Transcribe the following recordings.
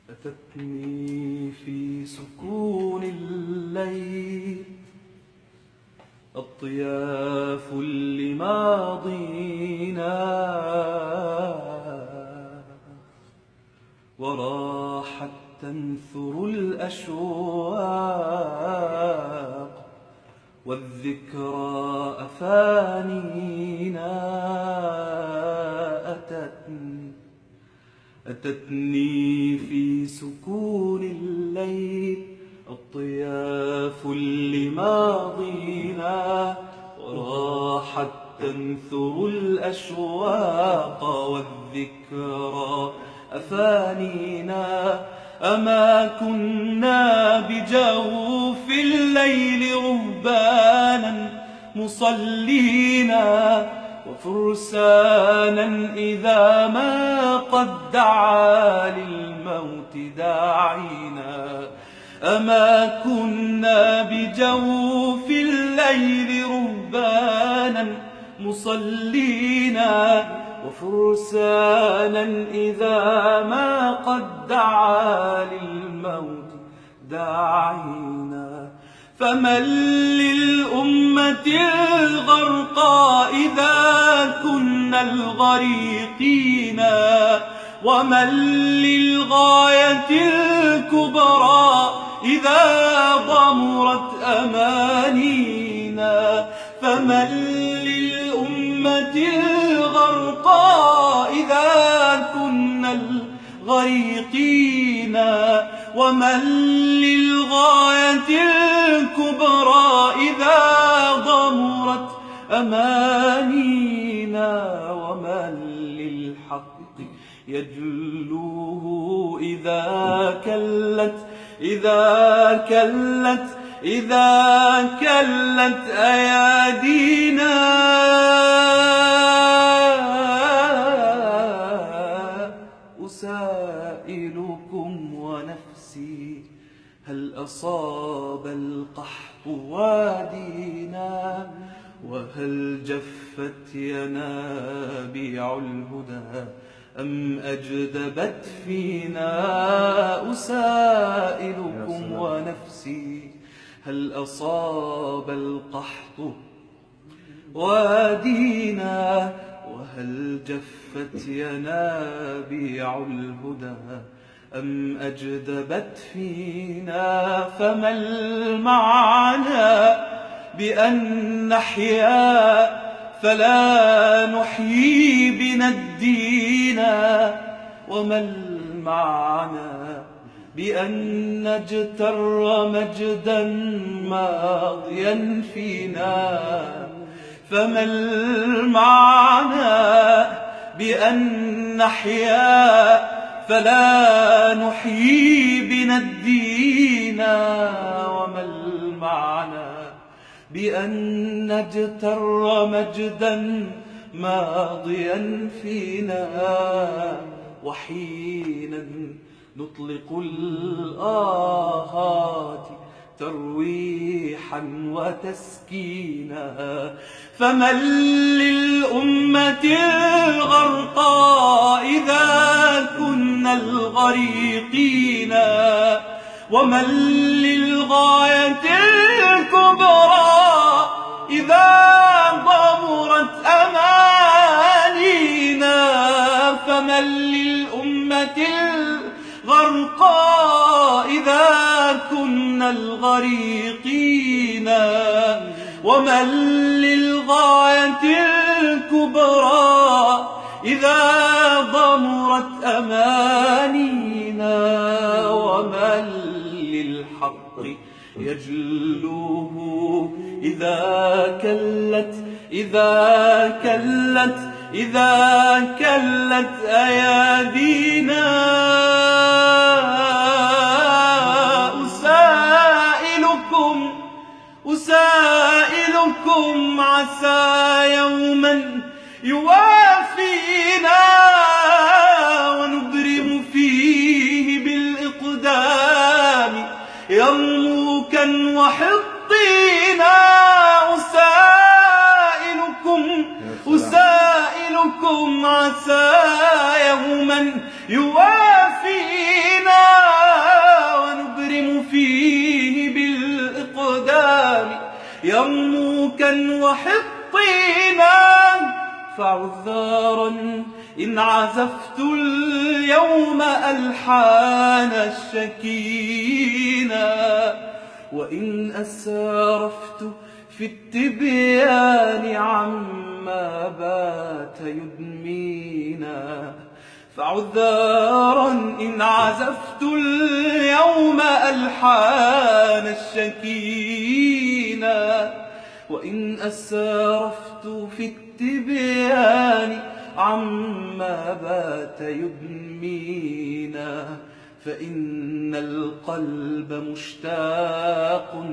أتتني في سكون الليل الطياف لماضينا، وراحت تنثر الأشواق والذكرى أفانينا. أتتني في سكون الليل الطياف لماضينا، وراحت تنثر الأشواق والذكرى أفانينا. أما كنا بجوف الليل رهبانا مصلينا، وفرسانا إذا ما قد دعا للموت داعينا. أما كنا بجوف الليل رهبانا مصلينا، وفرسانا إذا ما قد دعا للموت داعينا. فمن للأمة الغرقاء إذا كنا الغريقين، ومن للغاية الكبرى إذا ضمرت أمانينا. فمن للأمة الغرقاء إذا كنا الغريقين، ومن للغاية الكبرى إذا ضمرت أمانينا. ومن للحق يجلوه إذا كلت إذا كلت إذا كلت أيادينا. أسائلكم ونفسي هل أصاب القحط وادينا، وهل جفت ينابيع الهدى أم أجدبت فينا. أسائلكم ونفسي هل أصاب القحط وادينا، وهل جفت ينابيع الهدى أم أجدبت فينا. فما المعنى بأن نحيا فلا نحيي بنا الدين، وما المعنى بأن نجتر مجدا ماضيا فينا. فما المعنى بأن نحيا فلا نحيي بنا الدين، وما المعنى بأن نجتر مجدا ماضيا فينا. وحينا نطلق الآهات ترويحا وتسكينا. فمن للأمة الغرقاء إذا كنا الغريقين، ومن للغاية الكبرى إذا ضمرت أمانينا. فمن للأمة الغرقاء إذا كنا الغريقين، ومن للغاية الكبرى إذا ضمرت أمانينا. ومن للحق يجلوه إذا كلت إذا كلت إذا كلت أيادينا. أسائلكم عسى يوما يوافينا، ونضرم فيه بالإقدام يرموكا وحطينا. أسائلكم عسى يوما يوافينا. يرموكا وحطينا. فعذارا إن عزفت اليوم ألحان الشكينا، وإن أسرفت في التبيان عما بات يدمينا. فعذارا إن عزفت اليوم ألحان الشكينا، وإن أسرفت في التبيان عما بات يدمينا. فإن القلب مشتاق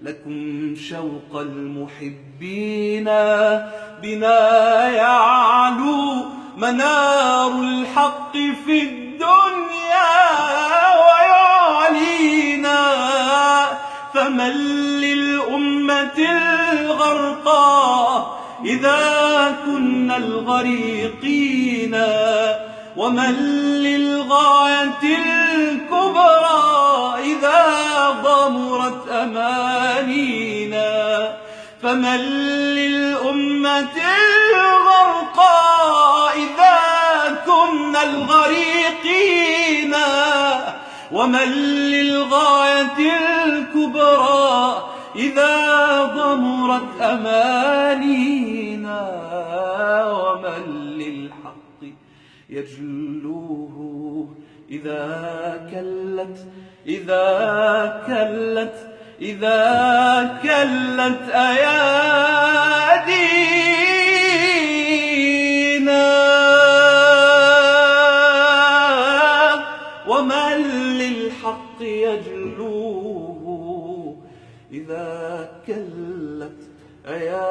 لكم شوق المحبين، بنا يعلو منار الحق في الدنيا ويعلينا. فمن للأمة الغرقى إذا كنا الغريقين، ومن للغاية الكبرى إذا ضمرت أمانينا. فمن للأمة الغرقى إذا كنا الغريقين، ومن للغاية الكبرى إذا ضمرت أمانينا. ومن للحق يجلوه إذا كلت إذا كلت إذا كلت أيادينا. ومن للحق يجلوه إذا كلت أيادينا.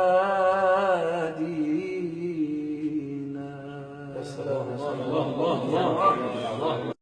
الله الله الله الله.